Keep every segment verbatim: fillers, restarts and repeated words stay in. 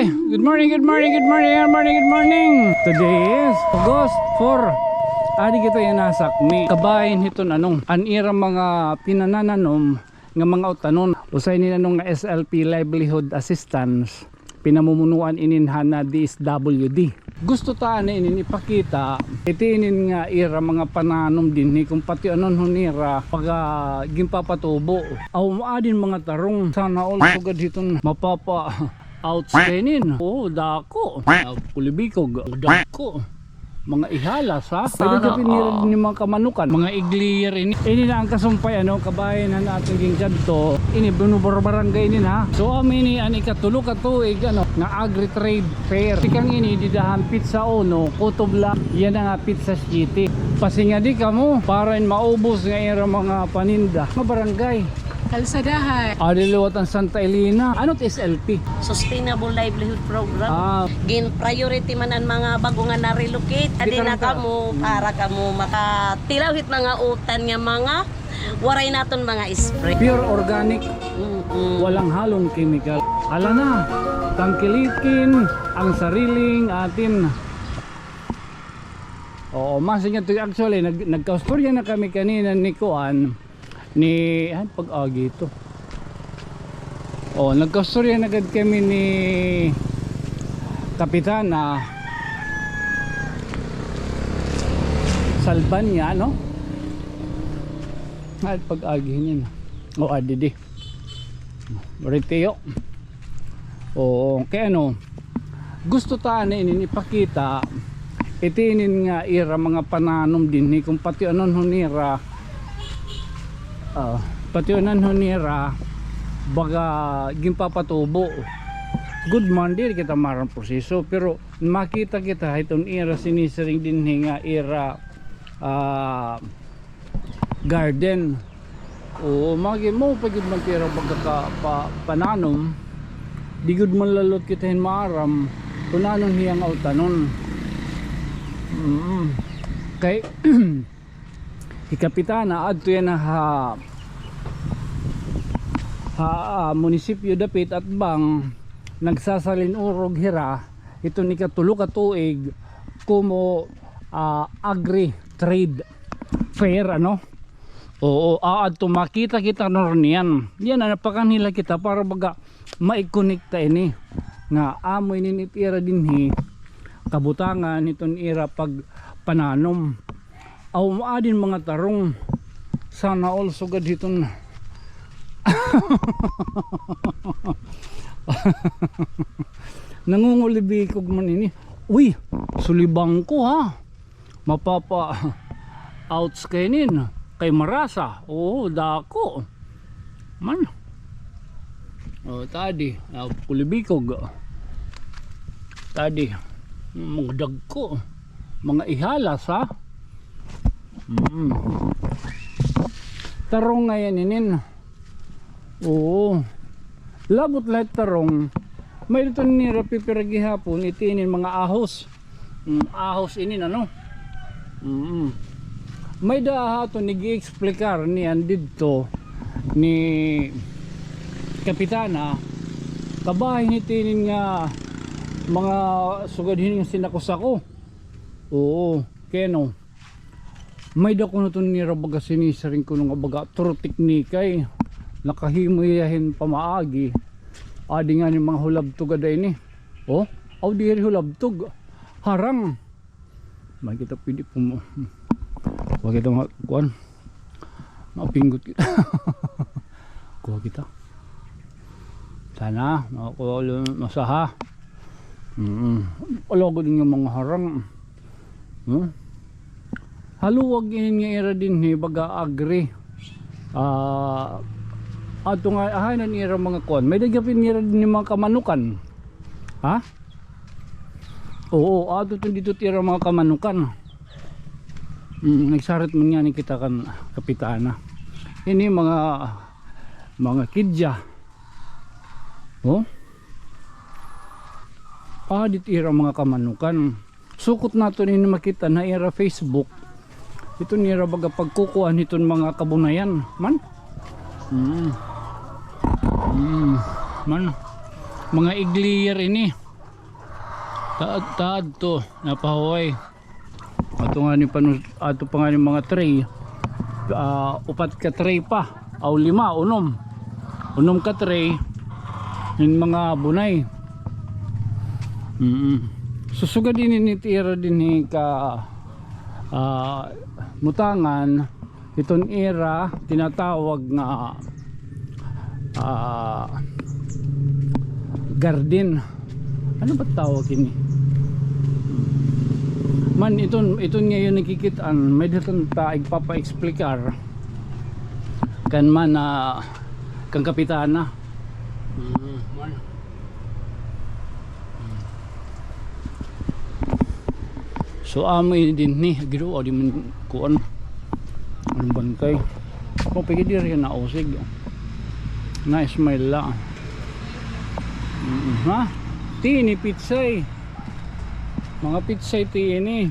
Good morning, good morning, good morning, good morning, good morning. Today is August four. Adi kita yana ha Sakmi. Kabahin hiton ano, an ira mga pinanananom nga mga utanon. Usa ini ano nga S L P, livelihood assistance. Pinamumunuan inin han D S W D. Gusto ta anay inin ipakita, iti inin nga ira mga pananom dinhi kon patiunan ho nira pag, ah, ginpapatubo. Aw, adi hin mga tarong. Sana all sugad hiton mapapa-, outs kay inin. Oo, dako. Ah, kulibikog. Dako. Mga ihalas, ha? Pwede ka pinira din yung mga kamanukan. Mga igliyer ini. Ini na an kasumpay, ano, kabahin han aton ginkadto. Ini, Bunubar Barangay ini, ha? So, amo ini an ikatulo ka tuig, ano, nga Agri-Trade Fair. Tikang ini, dida han petsa uno, kutob la yana nga petsa siyete. Pasingadi kamo, para in maubos nga ira mga paninda. Mga barangay. Kalsadahan. Adi liwat an Santa Elena. Ano it S L P? Sustainable Livelihood Program. Ah. Gin-priority man an mga bag-o nga na-relocate. Adi na kamo, para kamo makatilaw hit mga utan nga mga waray naton mga spray. Pure organic. Mm-mm. Walang halong kemikal. Hala na, tangkilikin ang sariling atin. Oo, masing ito. Actually, nag-, nagkaustorya na kami kanina ni kuan, ni, ay, pag-agi ito. Oh, nagkaustorya na gad kami ni Kapitana Salbanya, no? Ay, pag-agi niya na. O, adi di. Ritiyo. Oo, kay ano, gusto ta anay inin ipakita, iti inin nga ira mga pananom dinhi, kon patiunan ho nira, ah, patiunan ho nira, baga ginpapatubo. Good man, diri kita maaram proseso, pero makita kita hiton ira sinisiring dinhi nga ira, ah, garden. Oo, magi mo pa gud man tira pagkaka-, pa-, pananom. Di gud man lalot kita hin maaram kun ano hiya nga utanon. Mm. Kay hi Kapitana adto yana ha, ha, ah, munisipyo dapit Atbang, nagsasalin-urog hira hiton ikatulo ka tuig komo, ah, agri-trade fair, ano? Oo, aadto makita kita na niyan. Yana, napakanhi la kita para baga maikonekta ini nga amo ini it ira dinhi kabutangan hiton ira pagpananom. Aw, adi hin mga tarong. Sana all sugad hiton. Nangungulibikog man ini. Uy, sulibangko, ha. Mapapa-, outs kay inin. Kay marasa. Oo, dako. Man. O, tadi. Ah, kulibikog. Tadi. Mga dagko. Mga ihalas, ha? Mm. Tarong ngay-an inin. Oo. Labot la it tarong. May-ada nira pipira gihapon, iti inin mga ahos. Mm, ahos inin, ano? Mm. May-ada ha aton nag-i-explicar niyan didto ni Kapitana, kabahin hit inin nga mga sugad hinin nga sinako-sako. Oo, keno. May-ada kuno iton nira baga sinisiring kuno nga baga turo teknikay. Nakahimo hiya hin pamaagi. Adi ngani mga hulabtog ada ini. O, aw, diri hulabtog. Harang. May kita pwede po mo. Wa kita ma-, kuan. Mapinggot kita. Kuha kita. Sana, makakuha ulit masaha. Mm. Wala ko din yung mga harang. Hmm? Haluag inin nga ira dinhi, baga agri. Ah, ato nga, ahay nan ira mga kuan. May-ada gihapon ira dinhi mga kamanukan. Ha? Oo, ato tun didto it ira mga kamanukan. Mm, nagsarit man ngani kita kan Kapitana. Ini mga, mga kidya. O? Adi it ira mga kamanukan. Sukot naton ini makita na ira Facebook. Iton ira baga pagkukuan hiton mga kabunayan man. Mm. Mm. Man. Mga igliyer ini. Ta-, taadto, napahuway. Ato ngani panu-, ato pa ngani mga tray. Ah, upat ka tray pa. Aw, lima, unom. Unom ka tray. Hin mga bunay. Mm. Susugad ini ni tira dinhi ka, ah, butangan. Iton ira tinatawag nga, ah, garden. Ano ba tawag ini? Man, iton, iton ngayon nakikit-an, may datan ta igpapa-explicar kan man, ah, kan kapitana. Mm, man. So, amo ini dinhi, Ginoo, di man kuan. An bangkay. O, pwede diri na usig. Na-smile la. Mm, ha? Ti ini pitsay. Mga pitsay ti ini.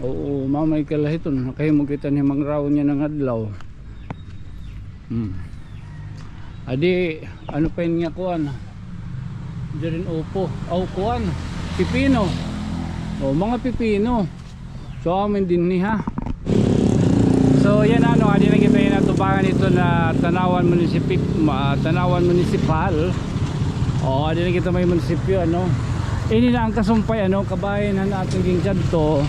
Oo, mamay kalahiton. Nakahimo kita ni Mang Raon niya ng adlaw. Hmm. Adi, ano pa yun nga kuan? Dirin upo. Aw, kuan. Pipino. O, mga pipino. So, amin dinhi, ha. So, yan, ano, adi na kita, yan, atubangan ito na Tanauan Municipal, ma-, Tanauan Municipal. O, adi na kita may munisipyo, ano. Ini na an kasumpay, ano, kabahin han aton ginkadto,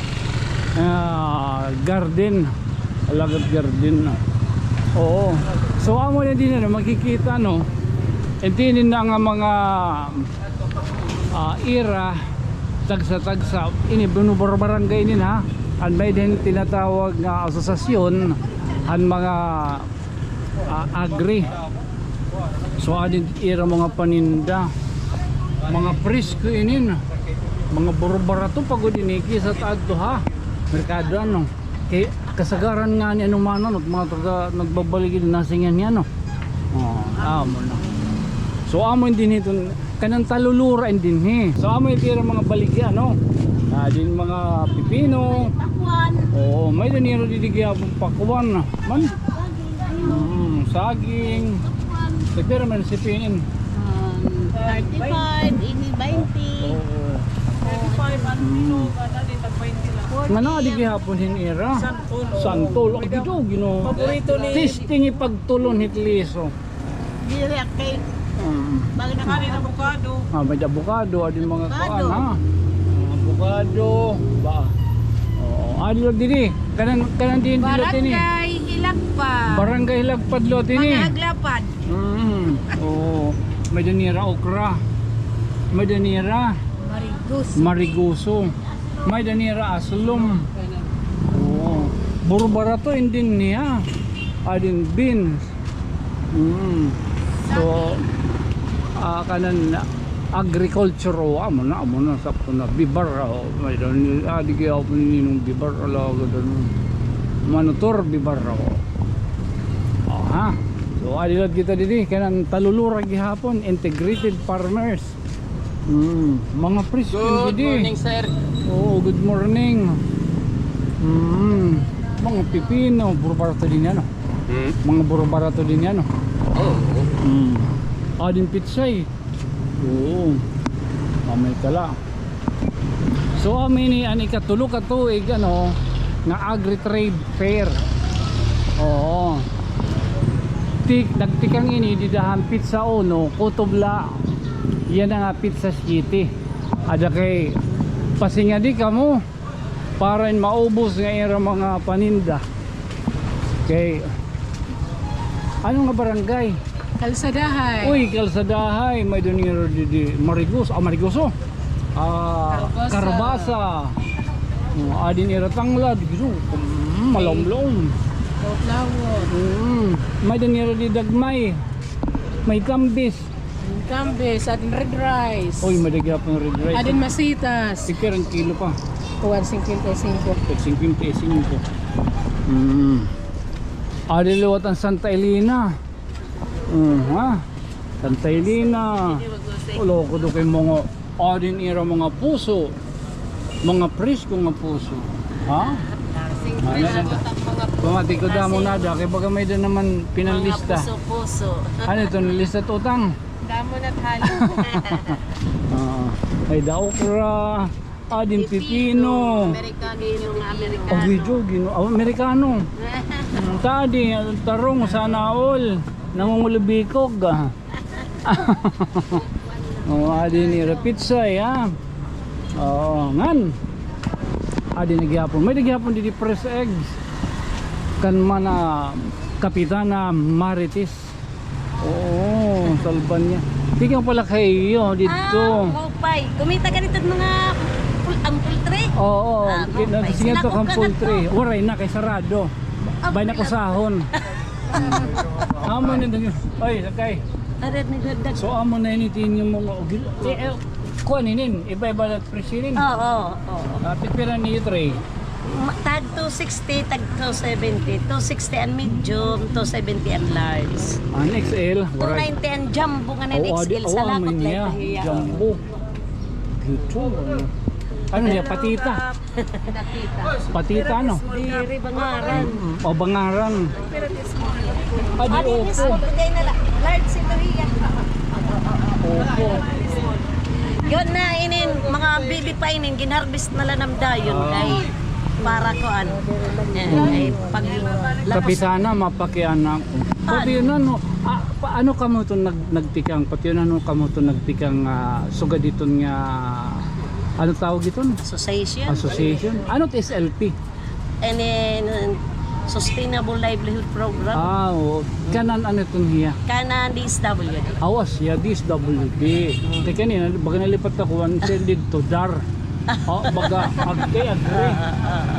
ah, garden. Alagad garden na. Oo. So, amo na dinhi, ano, makikita, no? Ito ini na nga mga, ah, ira, tagsa-tagsa. Ini, bunubarangay ini na. An may din tinatawag nga asosasyon, an mga, ah, agri. So, adi ira mga paninda. Mga presko inin. Mga burbarato pa gud ini kisa ta adto ha merkado, ano. Kay kasagaran ngani, ano man, ano, mga taga nagbabaligid, nasingan niya, no? O, amo na. So, amo ini dinhi iton, kanan talulura ini dinhi. So, amo ini ira mga baligya, no? Ah, din mga pipino. Pakwan. Oo, may dinhi ira didi gihapon pakwan man. Mm, saging. Nagpira man si Pinin? Um, thirty-five, ini twenty. Oo. Thirty-five, an bilog, an adi, tag twenty la. Ngano adi gihapon hin ira? Santol. Santol. Ang gito, Ginoo. Paborito ni Testing ipagtulon hit liso. Diri, kay Mm. Bag na kami avocado. Ah, may avocado, adi mga kuan, ha? Avocado, ba? Oo, adi lang diri. Kanan, kanan din dilo tini. Barangay Hilagpad. Barangay Hilagpad lo tini. Mga Haglapad. Mm. Oo. May danira okra. May danira Marigoso. Marigoso. May danira aslom. Oo. Burbarato ini dinhi. Adin beans. Mm. So, ah, kanan agriculture, o, amo na, amo na, sakto na. Bibar, o, may dan, ah, di kaya ako nininong bibar, ala, gano'n. Manotor, bibar, o. O, ha? So, adi la kita didi, kanan talulura gihapon, integrated farmers. Mm, mga presko. Good morning, sir. Oo, good morning. Mm, mga pipino, burbarato dinhi, ano? Hmm? Mga burbarato dinhi, ano? Oo. Mm. Adin pitsay. Oo. Mamay kala. So, amo ini an ikatulo ka tuig, ano, nga Agri-Trade Fair. Oo. Tik-, nagtikang ini dida han petsa uno, kutob la yana nga petsa siyete. Ada kay pasingadi kamo para in maubos nga ira mga paninda. Kay, ano nga barangay? Kalsadahay. Uy, Kalsadahay, may danira didi Marigos, ah, Marigoso. Ah, Carabasa. Carabasa. Oh, adin ira tanglad, gusto, mm, malawom-lawom. Lawom-lawom. Mm, may danira di dagmay. May tambis. Tambis, adin red rice. Uy, may dagya pang red rice. Adin masitas. Sige, ang kilo pa. Kuwan, singkwenta y singko. Singkwenta y singko. Mm. Adin liwat an Santa Elena. Mm, ha? Santa Elena. Ulo ko do kay mga, adin ira mga puso. Mga presko nga puso. Ha? Mga presko, mga puso. Pamati ko damo na da, kay baga may da naman pinanlista. Mga puso-puso. Ano ito, lista utang? Damo na halo. Oo. May-ada okra, adin pipino. Amerikano nga Amerikano. Oh, Ginoo, Ginoo. Oh, Amerikano. Mm, tadi, tarong, sana all. Nangungulubikog, ah. Oh, adi nira pitsay, ha. Oo, ngan. Adi na gihapon. May-ada gihapon didi press eggs. Kan mana Kapitana Marites. Oo, salban niya. Tikang pala kayo didto. Ah, maupay. Kumita ka didto mga pul-, ang poultry? Oo, ah, maupay. Sige to kang poultry. Waray na kay sarado. Ah, bay na kusahon. Amo na daw. Oy, sakay. Arat ni dagdag. So, amo na ini it inyo mga ugil. Eh, eh, kuan inin, iba-iba na presyo inin. Oo, oo. Ah, pipira niyo tray? Ma-, tag two sixty, tag two seventy. Two sixty an medium, two seventy an large. An X L, two ninety an jumbo nga na X L, sa lakot la ito hiya. Jumbo. Ito, ano niya, patita? Patita, no? Diri, bangaran. Mm, o, bangaran. Adi, opo. Large ito hiya. Opo. Yun na, inin, mga baby pa inin, ginharvest na la nam dayon kay para kuan. Eh, ay, pag Kapitana, mapakiana ko. Pati yun, ano, ah, paano kamo ito nag-, nagtikang? Pati yun, ano kamo ito nagtikang, ah, sugad iton nga, ano tawag iton? Association. Association. Ano it S L P? And then, Sustainable Livelihood Program. Ah, oo. Kanan ano iton hiya? Kanan D S W D. Awas, ya, D S W D. Kay kanina, baga nalipat ako, an sir didto, dar. Oh, baga, agree, agree.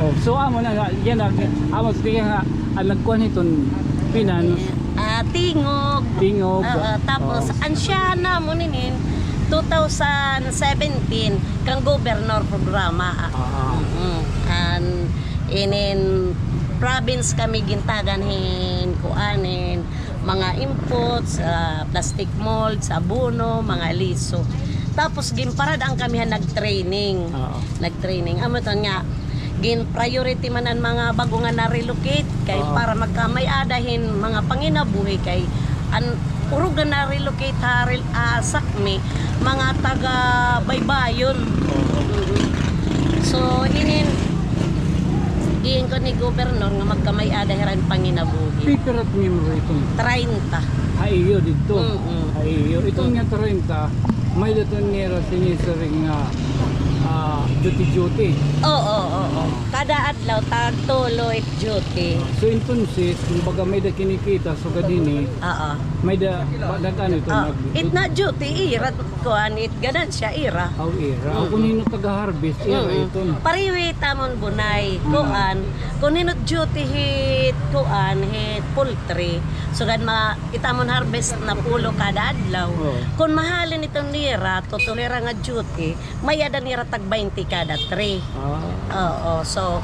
Oh, so, amo na nga, yan ang, amo, sige nga, ang nagkuhan iton, finance. Ah, tingog. Tingog. Oo, tapos, an siya namon inin, two thousand seventeen, kang gobernador programa. Ah. Mm. An inin province kami gintagan hin kuan hin mga inputs, ah, plastic molds, abono, mga liso. Tapos ginparad-an kami han nag-training. Oo. Nag-training. Amo iton nga, gin-priority man an mga bag-o nga na-relocate kay para magkamay-ada hin mga panginabuhi kay an urog nga na-relocate ha rel-, ah, SACMI, mga taga baybayon. Oo. Mm. So, inin, giingko ni Gobernador nga magkamay-ada hira hin panginabuhi. Pipira it miyembro iton? Treinta. Ha iyo didto? Mm-mm. Ha iyo. Iton nga treinta, may-ada iton nira sinisiring nga, ah, duty-duty. Oo, oo, oo. Kada adlaw, tag tulo it duty. So, entonces, kumbaga, may-ada kinikita, sugad hini, oo. May-ada, ba, nag-ano ito, ah, nag-, it na duty, ira, kuan, it ganansya, ira. Aw, ira. Aw, kun hin-o taga-harvest, ira iton. Pareho it amon bunay, kuan, kun hin-o duty hit, kuan, hit poultry. Sugad ma-, it amon harvest napulo kada adlaw. Oo. Kun mahalin iton nira, tutulo hira nga duty, may-ada nira tag baynte kada tray. Ah. Oo, so,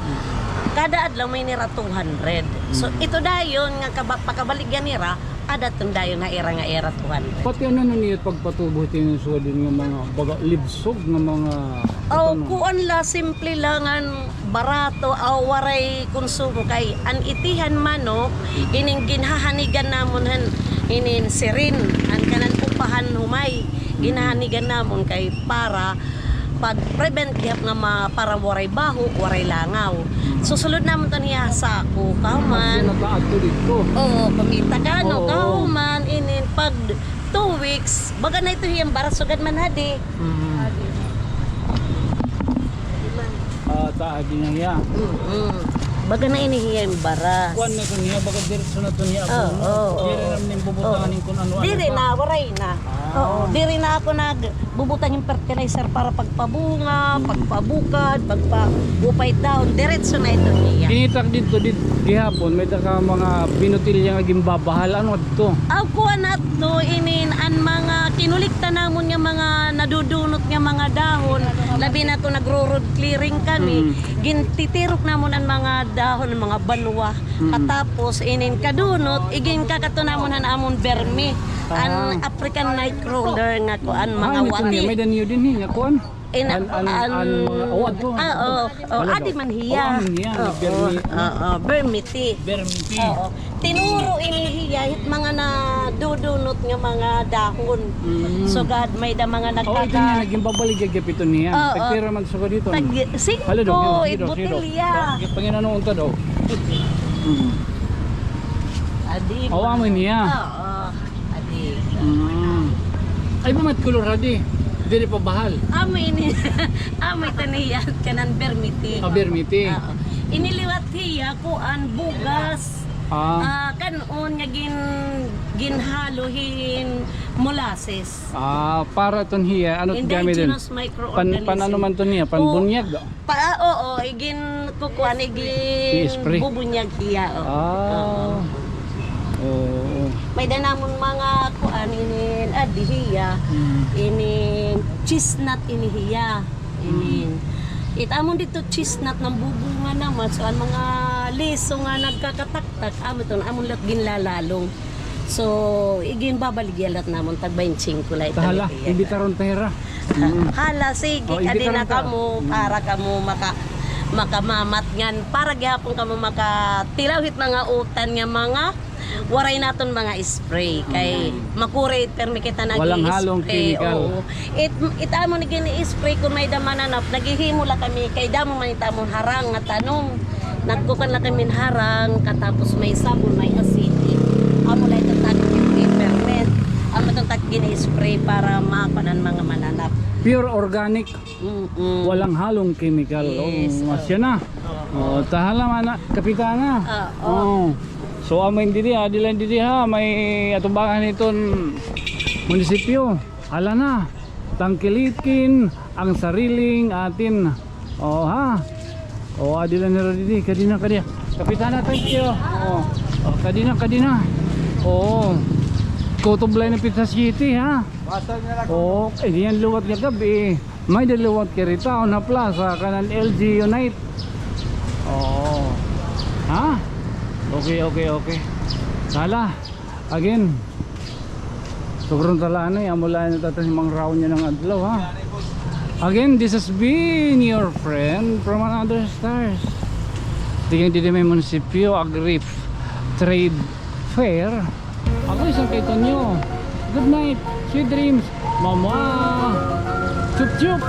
kada adlaw may nira two hundred. So, ito dayon nga kaba-, pakabaligya nira, ada iton dayon ha ira nga ira two hundred. Pati ano na niya pagpatubo hit inyo sugad nga mga baga libsog nga mga, oh, kuan la, simple la ngan barato, aw waray konsumo kay an itihan manok, inin ginhahanigan namon han, inin sirin, an kanan upahan humay. Ginhahanigan namon kay para pag-prevent gihap nga ma-, para waray baho, waray langaw. Susulod namon iton hiya ha sako, kahuman. Nataadto didto. Oo, kumita ka, no? Oo. Kahuman, inin, pag two weeks, baga na ito hiya hin bara, sugad man hadi. Mm. Ah, ta, adi na hiya. Mm-mm. Baga na ini hiya hin bara. Kuan na ito niya, baga diretso na ito niya. Oo, oo. Diri na nim bubutangan kun ano-ano pa. Diri na, waray na. Ah. Oo, diri na ako nagbubutang hin fertilizer para pagpabunga, pagpabukad, pagpa-upay dahon. Diretso na ito niya. Kinitak didto, did-, gihapon, may-ada ka mga binutilya nga ginbabahal. Ano adto? Aw, kuan adto, inin, an mga kinulikta namon nga mga nadudunot nga mga dahon, labi na kon nagro-road clearing kami, gintitirok namon an mga dahon, an mga banwa. Katapos, inin kadunot, iginkakato namon han amon bermi, an African nightcrawler nga kuan, mga wati. May-ada niyo dinhi nga kuan? An, an, an mga, oh, ato. Ah, oo. Oh, adi man hiya. Oh, adi man hiya, oo, bermi-, oo, bermiti. Bermiti. Oo. Tinuro ini hiya, hit mga nadudunot nga mga dahon. Mm. Sugad, may-ada mga nagkaka- Oh, ito niya, naging babalik yung gapito niya. Oo. Tagpira man sugad ito. Tag-, singko, hala, daw, it botilya. Daw, daw, daw. Pangin ano unta daw. Mm. Adi. Oh, amo niya. Oo. Adi. Mm. Ay, ba mat kolor adi? Diri pa bahal. Amo ini. Amo ito niya, kanan bermiti. Ah, bermiti. Oo. Ini liwat hiya, kuan, bugas. Ah. Ah, kan-on nga gin-, ginhalo hin molasses. Ah, para ton hiya, ano gamit din? Indigenous microorganism. Pan, pan ano man ton hiya, pan bunyag? Pa, ah, oo, igin kukuan, igin bubunyag hiya, oo. Ah. Oo. May-ada namon mga kuan, inin, adi hiya, inin chestnut ini hiya, inin. It amon didto chestnut, nambubunga naman, so an mga liso nga nagkakataktak, amo ton, amon la't ginlalalong. So, iginbabaligya la't namon tag baynte singko la ito. Hala, imbitaron ta hira. Mm. Hala, sige, oh, kadi na kamo, para kamo maka-, makamamat ngan, para gihapon kamo makatilaw hit mga utan nga mga waray naton mga spray. Kay makuri, permi kita nag-i-spray. Walang halong chemical. Oo. It, it amo ni gini-spray kon may-ada mananap, naghihimo la kami kay damo man it amon harang nga tanom. Nagkukuan la kami harang, katapos may sabon, may aseite. Amo la ito tag peppermint. Amo ito tag gini-spray para makuan an mga mananap. Pure organic. Mm-mm. Walang halong chemical. Yes, oh, asya na. Oo. Oh, ta hala man na, Kapitana. Oo. Oh. So, amo ini didi, adi la ini didi ha, may atubangan hiton munisipyo. Hala na, tangkilikin ang sariling atin. O, ha? O, adi la nira didi, kadi na, kadi. Kapitana, thank you. O, o, kadi na, kadi na. O, kutob la ini pizza city, ha? O, eh, iyan liwat nga gab-i. May-ada liwat kay rita, o, ha plaza, kanan L G Unite. O. Ha? Okay, okay, okay. Hala. Again, sobrang tala na, eh. Amo la ini, tatas, mga raon niya ng adlaw, ha? Again, this has been your friend from another stars. Tignan didi may munisipyo, Agri Trade Fair. Ako isang kay Tonyo. Good night. Sweet dreams. Mama. Chup chup.